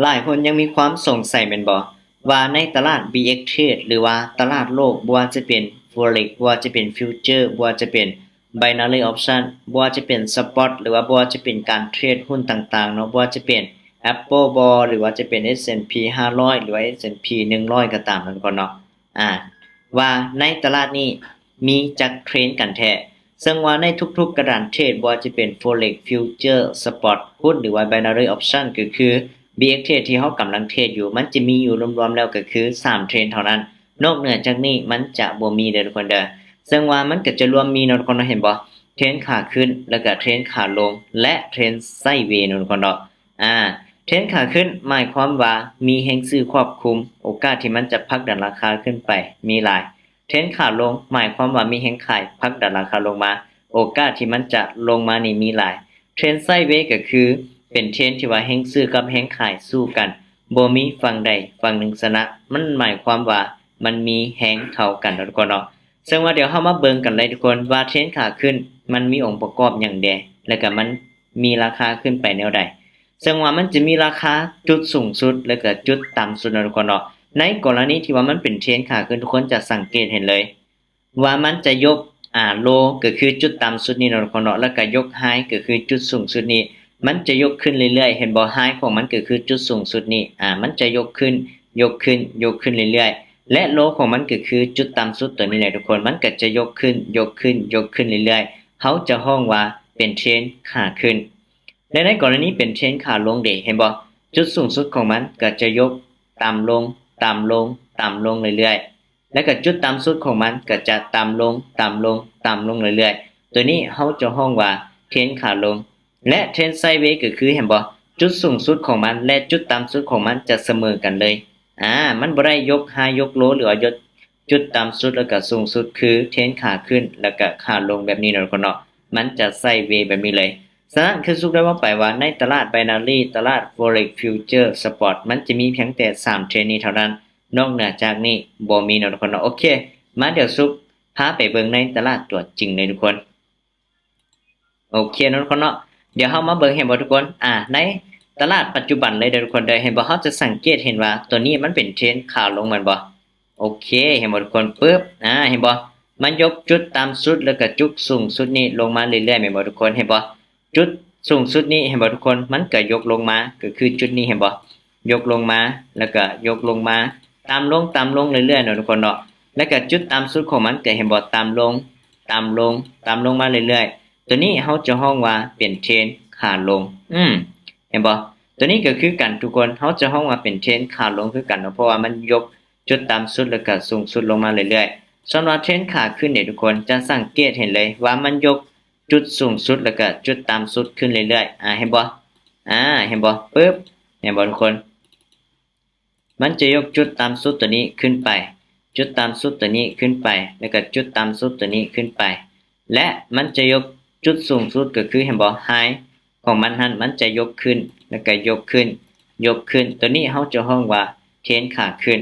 ຫຼາຍຄົນຍັງມີຄວາມສົງໄສແມ່ນບໍ່ ວ່າໃນຕະຫຼາດ BX Trade ຫຼືວ່າຕະຫຼາດໂລກ, ບໍ່ວ່າຈະເປັນ Forex, ບໍ່ວ່າຈະເປັນ Future, ບໍ່ວ່າຈະເປັນ Binary Option, ບໍ່ວ່າຈະເປັນ Spot ຫຼືວ່າບໍ່ວ່າຈະເປັນການເທຣດຫຸ້ນຕ່າງໆເນາະ, ບໍ່ວ່າຈະເປັນ Apple ບໍ ຫຼືວ່າຈະເປັນ S&P ຫ້າຮ້ອຍ ຫຼືວ່າ S&P ໜຶ່ງຮ້ອຍກໍຕາມນັ້ນກ່ອນເນາະ ອາ ວ່າໃນຕະຫຼາດນີ້ມີຈັກເທຣນກັນແທ້. ເຊິ່ງວ່າໃນທຸກໆກະດານເທຣດ, ບໍ່ວ່າຈະເປັນ Forex, Future, Spot, ຫຸ້ນ ຫຼືວ່າ Binary Option ກໍຄື BX Trade ທີ່ເຮົາກຳລັງເທຣດຢູ່, ມັນຈະມີຢູ່ລວມໆແລ້ວກໍຄືສາມເທຣນເທົ່ານັ້ນ. ນອກເໜືອຈາກນີ້ມັນຈະບໍ່ມີເດີທຸກຄົນເດີ. ເຊິ່ງວ່າມັນກໍຈະລວມມີເນາະທຸກຄົນເນາະ, ເຫັນບໍ່? ເທຣນຂາຂຶ້ນ ແລ້ວກໍເທຣນຂາລົງ ແລະ ເທຣນໄຊເວເນາະທຸກຄົນເນາະ. ອາ ເທຣນຂາຂຶ້ນໝາຍຄວາມວ່າມີແຮງຊື້ຄວບຄຸມ, ໂອກາດທີ່ມັນຈະຜັກດັນລາຄາຂຶ້ນໄປມີຫຼາຍ. ເທຣນຂາລົງໝາຍຄວາມວ່າມີແຮງຂາຍຜັກດັນລາຄາລົງມາ, ໂອກາດທີ່ມັນຈະລົງມານີ້ມີຫຼາຍ. ເທຣນໄຊເວກໍຄືເປັນເທຣນທີ່ວ່າແຮງຊື້ກັບແຮງຂາຍສູ້ກັນ, ບໍ່ມີຝັ່ງໃດຝັ່ງໜຶ່ງຊະນະ, ມັນໝາຍຄວາມວ່າມັນມີແຮງເທົ່າກັນເນາະທຸກຄົນເນາະ. ເຊິ່ງວ່າດຽວເຮົາມາເບິ່ງກັນເລີຍທຸກຄົນ ວ່າເທຣນຂາຂຶ້ນມັນມີອົງປະກອບຫຍັງແດ່ ແລ້ວກໍມັນມີລາຄາຂຶ້ນໄປແນວໃດ. ເຊິ່ງວ່າມັນຈະມີລາຄາຈຸດສູງສຸດ ແລ້ວກໍຈຸດຕ່ຳສຸດເນາະທຸກຄົນເນາະ. ໃນກໍລະນີທີ່ວ່າມັນເປັນເທຣນຂາຂຶ້ນ, ທຸກຄົນຈະສັງເກດເຫັນເລີຍວ່າມັນຈະຍົກ ອາ ໂລ ກໍຄືຈຸດຕ່ຳສຸດນີ້ເນາະທຸກຄົນເນາະ, ແລ້ວກໍຍົກໄຮ ກໍຄືຈຸດສູງສຸດນີ້, ມັນຈະຍົກຂຶ້ນເລື້ອຍໆ ເຫັນບໍ່? ໄຮຂອງມັນກໍຄືຈຸດສູງສຸດນີ້ ອາ ມັນຈະຍົກຂຶ້ນ ຍົກຂຶ້ນ ຍົກຂຶ້ນເລື້ອຍໆ ແລະ ໂລຂອງມັນກໍຄືຈຸດຕ່ຳສຸດຕົວນີ້ແຫຼະທຸກຄົນ, ມັນກໍຈະຍົກຂຶ້ນ ຍົກຂຶ້ນ ຍົກຂຶ້ນເລື້ອຍໆ. ເຮົາຈະຮ້ອງວ່າເປັນເທຣນຂາຂຶ້ນ. ແລະ ໃນກໍລະນີເປັນເທຣນຂາລົງເດ ເຫັນບໍ່? ຈຸດສູງສຸດຂອງມັນກໍຈະຍົກຕ່ຳລົງ ຕ່ຳລົງ ຕ່ຳລົງເລື້ອຍໆ ແລ້ວກໍຈຸດຕ່ຳສຸດຂອງມັນກໍຈະຕ່ຳລົງ ຕ່ຳລົງ ຕ່ຳລົງເລື້ອຍໆ. ຕົວນີ້ເຮົາຈະຮ້ອງວ່າເທຣນຂາລົງ. ແລະ ເທຣນໄຊເວກໍຄື ເຫັນບໍ່? ຈຸດສູງສຸດຂອງມັນ ແລະ ຈຸດຕ່ຳສຸດຂອງມັນຈະສະເໝີກັນເລີຍ. ອາ ມັນບໍ່ໄດ້ຍົກໄຮ ຍົກໂລ ຫຼືວ່າຍົກຈຸດຕ່ຳສຸດ ແລ້ວກໍສູງສຸດ ຄືເທຣນຂາຂຶ້ນ ແລ້ວກໍຂາລົງແບບນີ້ເນາະທຸກຄົນເນາະ, ມັນຈະໄຊເວແບບນີ້ເລີຍ. ສະນັ້ນ ຄືສຸກໄດ້ເວົ້າໄປວ່າໃນຕະຫຼາດ Binary, ຕະຫຼາດ Forex, Future, Spot ມັນຈະມີພຽງແຕ່ສາມເທຣນນີ້ເທົ່ານັ້ນ, ນອກເໜືອຈາກນີ້ບໍ່ມີເນາະທຸກຄົນເນາະ. ໂອເຄ ມາ ດຽວສຸກພາໄປເບິ່ງໃນຕະຫຼາດຕົວຈິງເລີຍທຸກຄົນ. ໂອເຄເນາະທຸກຄົນເນາະ, ດຽວເຮົາມາເບິ່ງ ເຫັນບໍ່ທຸກຄົນ? ອາ ໃນຕະຫຼາດປັດຈຸບັນເລີຍເດີທຸກຄົນເດີ, ເຫັນບໍ່? ເຮົາຈະສັງເກດເຫັນວ່າຕົວນີ້ມັນເປັນເທຣນຂາລົງແມ່ນບໍ່? ໂອເຄ ເຫັນບໍ່ທຸກຄົນ? ປຶບ ອາ ເຫັນບໍ່? ມັນຍົກຈຸດຕ່ຳສຸດ ແລ້ວກໍຈຸດສູງສຸດນີ້ລົງມາເລື້ອຍໆ ແມ່ນບໍ່ທຸກຄົນ? ເຫັນບໍ່? ຈຸດສູງສຸດນີ້ ເຫັນບໍ່ທຸກຄົນ? ມັນກໍຍົກລົງມາ ກໍຄືຈຸດນີ້ ເຫັນບໍ່? ຍົກລົງມາ ແລ້ວກໍຍົກລົງມາ ຕ່ຳລົງ ຕ່ຳລົງເລື້ອຍໆເນາະທຸກຄົນເນາະ. ແລ້ວກໍຈຸດຕ່ຳສຸດຂອງມັນກໍ ເຫັນບໍ່? ຕ່ຳລົງ ຕ່ຳລົງ ຕ່ຳລົງມາເລື້ອຍໆ. ຕົວນີ້ເຮົາຈະຮ້ອງວ່າເປັນເທຣນຂາລົງ. ອືມ ເຫັນບໍ່? ຕົວນີ້ກໍຄືກັນທຸກຄົນ, ເຮົາຈະຮ້ອງວ່າເປັນເທຣນຂາລົງຄືກັນເນາະ, ເພາະວ່າມັນຍົກຈຸດຕ່ຳສຸດ ແລ້ວກໍສູງສຸດລົງມາເລື້ອຍໆ. ສ່ວນວ່າເທຣນຂາຂຶ້ນເດທຸກຄົນ, ຈະສັງເກດເຫັນເລີຍວ່າມັນຍົກຈຸດສູງສຸດ ແລ້ວກໍຈຸດຕ່ຳສຸດຂຶ້ນເລື້ອຍໆ. ອາ ເຫັນບໍ່? ອາ ເຫັນບໍ່? ປຶບ ເຫັນບໍ່ທຸກຄົນ? ມັນຈະຍົກຈຸດຕ່ຳສຸດຕົວນີ້ຂຶ້ນໄປ, ຈຸດຕ່ຳສຸດຕົວນີ້ຂຶ້ນໄປ, ແລ້ວກໍຈຸດຕ່ຳສຸດຕົວນີ້ຂຶ້ນໄປ ແລະ ມັນຈະຍົກຈຸດສູງສຸດ ກໍຄື ເຫັນບໍ່? ໄຮຂອງມັນຫັ້ນ ມັນຈະຍົກຂຶ້ນ ແລ້ວກໍຍົກຂຶ້ນ ຍົກຂຶ້ນ. ຕົວນີ້ເຮົາຈະຮ້ອງວ່າເທຣນຂາຂຶ້ນ.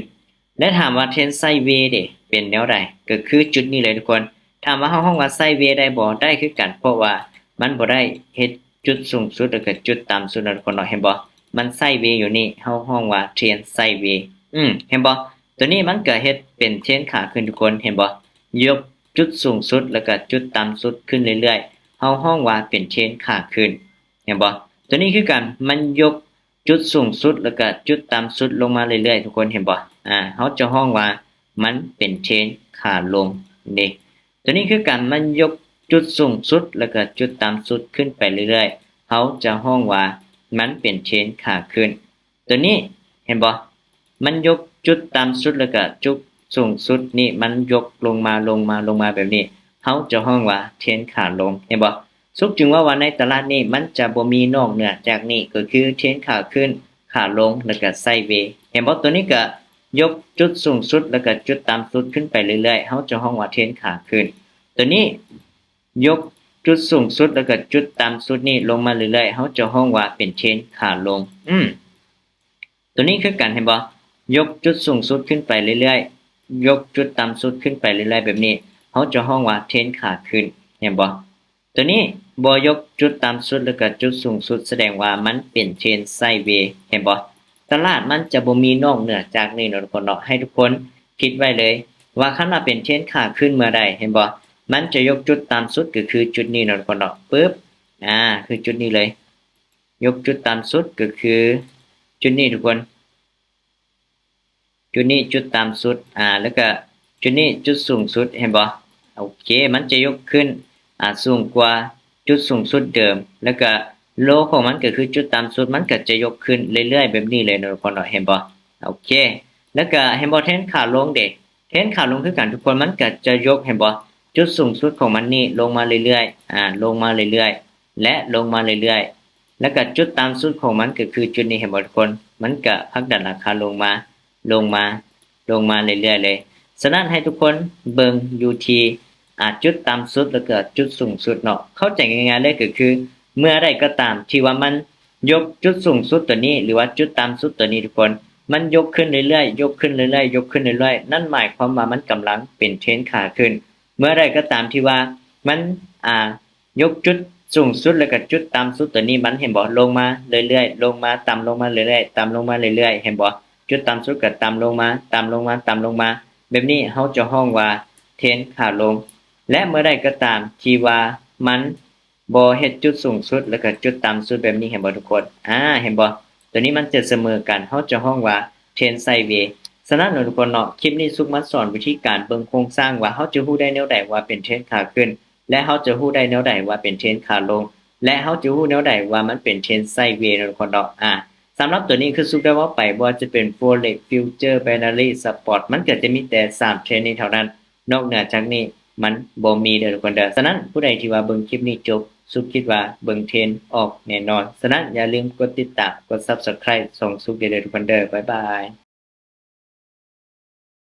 ແລະ ຖາມວ່າເທຣນໄຊເວເດ ເປັນແນວໃດ? ກໍຄືຈຸດນີ້ເລີຍທຸກຄົນ. ຖາມວ່າເຮົາຮ້ອງວ່າໄຊເວໄດ້ບໍ່? ໄດ້ຄືກັນ, ເພາະວ່າມັນບໍ່ໄດ້ເຮັດ ຈຸດສູງສຸດ ແລ້ວກໍຈຸດຕ່ຳສຸດເນາະທຸກຄົນເນາະ, ເຫັນບໍ່? ມັນໄຊເວຢູ່ນີ້, ເຮົາຮ້ອງວ່າເທຣນໄຊເວ. ອືມ ເຫັນບໍ່? ຕົວນີ້ມັນກໍເຮັດເປັນເທຣນຂາຂຶ້ນທຸກຄົນ, ເຫັນບໍ່? ຍົກຈຸດສູງສຸດ ແລ້ວກໍຈຸດຕ່ຳສຸດຂຶ້ນເລື້ອຍໆ, ເຮົາຮ້ອງວ່າເປັນເທຣນຂາຂຶ້ນ, ເຫັນບໍ່? ຕົວນີ້ຄືກັນ, ມັນຍົກຈຸດສູງສຸດ ແລ້ວກໍຈຸດຕ່ຳສຸດລົງມາເລື້ອຍໆ ທຸກຄົນ, ເຫັນບໍ່? ອາ ເຮົາຈະຮ້ອງວ່າມັນເປັນເທຣນຂາລົງເດ້. ຕົວນີ້ຄືກັນ, ມັນຍົກຈຸດສູງສຸດ ແລ້ວກໍຈຸດຕ່ຳສຸດຂຶ້ນໄປເລື້ອຍໆ, ເຮົາຈະຮ້ອງວ່າມັນເປັນເທຣນຂາຂຶ້ນ. ຕົວນີ້ ເຫັນບໍ່? ມັນຍົກຈຸດຕ່ຳສຸດ ແລ້ວກໍຈຸດສູງສຸດນີ້ ມັນຍົກລົງມາ ລົງມາ ລົງມາແບບນີ້, ເຮົາຈະຮ້ອງວ່າເທຣນຂາລົງ, ເຫັນບໍ່? ສຸກຈຶ່ງເວົ້າວ່າໃນຕະຫຼາດນີ້ ມັນຈະບໍ່ມີນອກເໜືອຈາກນີ້, ກໍຄືເທຣນຂາຂຶ້ນ, ຂາລົງ ແລ້ວກໍໄຊເວ, ເຫັນບໍ່? ຕົວນີ້ກໍຍົກຈຸດສູງສຸດ ແລ້ວກໍຈຸດຕ່ຳສຸດຂຶ້ນໄປເລື້ອຍໆ, ເຮົາຈະຮ້ອງວ່າເທຣນຂາຂຶ້ນ. ຕົວນີ້ ຍົກຈຸດສູງສຸດ ແລ້ວກໍຈຸດຕ່ຳສຸດນີ້ລົງມາເລື້ອຍໆ, ເຮົາຈະຮ້ອງວ່າເປັນເທຣນຂາລົງ. ອືມ ຕົວນີ້ຄືກັນ, ເຫັນບໍ່? ຍົກຈຸດສູງສຸດຂຶ້ນໄປເລື້ອຍໆ, ຍົກຈຸດຕ່ຳສຸດຂຶ້ນໄປເລື້ອຍໆແບບນີ້, ເຮົາຈະຮ້ອງວ່າເທຣນຂາຂຶ້ນ, ເຫັນບໍ່? ຕົວນີ້ບໍ່ຍົກຈຸດຕ່ຳສຸດ ແລ້ວກໍຈຸດສູງສຸດ, ສະແດງວ່າມັນເປັນເທຣນໄຊເວ, ເຫັນບໍ່? ຕ ຕະຫຼາດມັນຈະບໍ່ມີນອກເໜືອຈາກນີ້ເນາະທຸກຄົນເນາະ. ໃຫ້ທຸກຄົນຄິດໄວ້ເລີຍວ່າຄັນວ່າເປັນເທຣນຂາຂຶ້ນເມື່ອໃດ ເຫັນບໍ່ ມັນຈະຍົກຈຸດຕ່ຳສຸດ ກໍຄືຈຸດນີ້ເນາະທຸກຄົນເນາະ. ປຶບ ອາ ຄືຈຸດນີ້ເລີຍ ຍົກຈຸດຕ່ຳສຸດ ກໍຄືຈຸດນີ້ທຸກຄົນ. ຈຸດນີ້ຈຸດຕ່ຳສຸດ ອາ ແລ້ວກະຈຸດນີ້ຈຸດສູງສຸດ ເຫັນບໍ່? ໂອເຄ ມັນຈະຍົກຂຶ້ນ ອາ ສູງກວ່າຈຸດສູງສຸດເດີມ ແລ້ວກະໂລຂອງມັນກໍຄືຈຸດຕ່ຳສຸດ ມັນກໍຈະຍົກຂຶ້ນເລື້ອຍໆແບບນີ້ເລີຍເນາະທຸກຄົນເນາະ ເຫັນບໍ່? ໂອເຄ ແລ້ວກະເຫັນບໍ່ ເທຣນຂາລົງເດ ເທຣນຂາລົງຄືກັນທຸກຄົນ ມັນກໍຈະຍົກ ເຫັນບໍ່? ຈຸດສູງສຸດຂອງມັນນີ້ລົງມາເລື້ອຍໆ ອາ ລົງມາເລື້ອຍໆ ແລະ ລົງມາເລື້ອຍໆ ແລ້ວກະຈຸດຕ່ຳສຸດຂອງມັນກໍຄືຈຸດນີ້ ເຫັນບໍ່ທຸກຄົນ? ມັນກະຜັກດັນລາຄາລົງມາ ລົງມາ ລົງມາເລື້ອຍໆເລີຍ. ສະນັ້ນໃຫ້ທຸກຄົນເບິ່ງຢູ່ທີ່ ອາ ຈຸດຕ່ຳສຸດ ແລ້ວກະຈຸດສູງສຸດເນາະ. ເຂົ້າໃຈງ່າຍໆເລີຍກໍຄື ເມື່ອໃດກໍຕາມທີ່ວ່າມັນຍົກຈຸດສູງສຸດຕົວນີ້ ຫຼືວ່າຈຸດຕ່ຳສຸດຕົວນີ້ທຸກຄົນ ມັນຍົກຂຶ້ນເລື້ອຍໆ ຍົກຂຶ້ນເລື້ອຍໆ ຍົກຂຶ້ນເລື້ອຍໆ ນັ້ນໝາຍຄວາມວ່າມັນກຳລັງເປັນເທຣນຂາຂຶ້ນ. ເມື່ອໃດກໍຕາມທີ່ວ່າມັນ ອາ ຍົກຈຸດສູງສຸດ ແລ້ວກໍຈຸດຕ່ຳສຸດຕົວນີ້ ມັນເຫັນບໍ່ ລົງມາເລື້ອຍໆ ລົງມາ ຕ່ຳລົງມາເລື້ອຍໆ ຕ່ຳລົງມາເລື້ອຍໆ ເຫັນບໍ່? ຈຸດຕ່ຳສຸດກໍຕ່ຳລົງມາ ຕ່ຳລົງມາ ຕ່ຳລົງມາ ແບບນີ້ເຮົາຈະຮ້ອງວ່າເທຣນຂາລົງ. ແລະ ເມື່ອໃດກໍຕາມທີ່ວ່າມັນບໍ່ເຮັດຈຸດສູງສຸດ ແລ້ວກໍຈຸດຕ່ຳສຸດແບບນີ້ ເຫັນບໍ່ທຸກຄົນ? ອາ ເຫັນບໍ່? ຕົວນີ້ມັນຈະສະເໝີກັນ ເຮົາຈະຮ້ອງວ່າເທຣນໄຊເວ. ສະນັ້ນເນາະທຸກຄົນເນາະ ຄລິບນີ້ສຸກມາສອນວິທີການເບິ່ງໂຄງສ້າງວ່າເຮົາຈະຮູ້ໄດ້ແນວໃດວ່າເປັນເທຣນຂາຂຶ້ນ ແລະ ເຮົາຈະຮູ້ໄດ້ແນວໃດວ່າເປັນເທຣນຂາລົງ ແລະ ເຮົາຈະຮູ້ແນວໃດວ່າມັນເປັນເທຣນໄຊເວເນາະທຸກຄົນເນາະ. ອາ ສຳລັບຕົວນີ້ຄືສຸກໄດ້ເວົ້າໄປ ບໍ່ວ່າຈະເປັນ Forex Future Binary Spot ມັນກໍຈະມີແຕ່ສາມເທຣນນີ້ເທົ່ານັ້ນ ນອກເໜືອຈາກນີ້ມັນບໍ່ມີເດີທຸກຄົນເດີ. ສະນັ້ນຜູ້ໃດທີ່ວ່າເບິ່ງຄລິບນີ້ຈົບ ສຸກຄິດວ່າເບິ່ງເທຣນອອກແນ່ນອນ. ສະນັ້ນຢ່າລືມກົດຕິດຕາມ ກົດ Subscribe ຊ່ອງສຸກເດີທຸກຄົນເດີ. ບາຍບາຍ.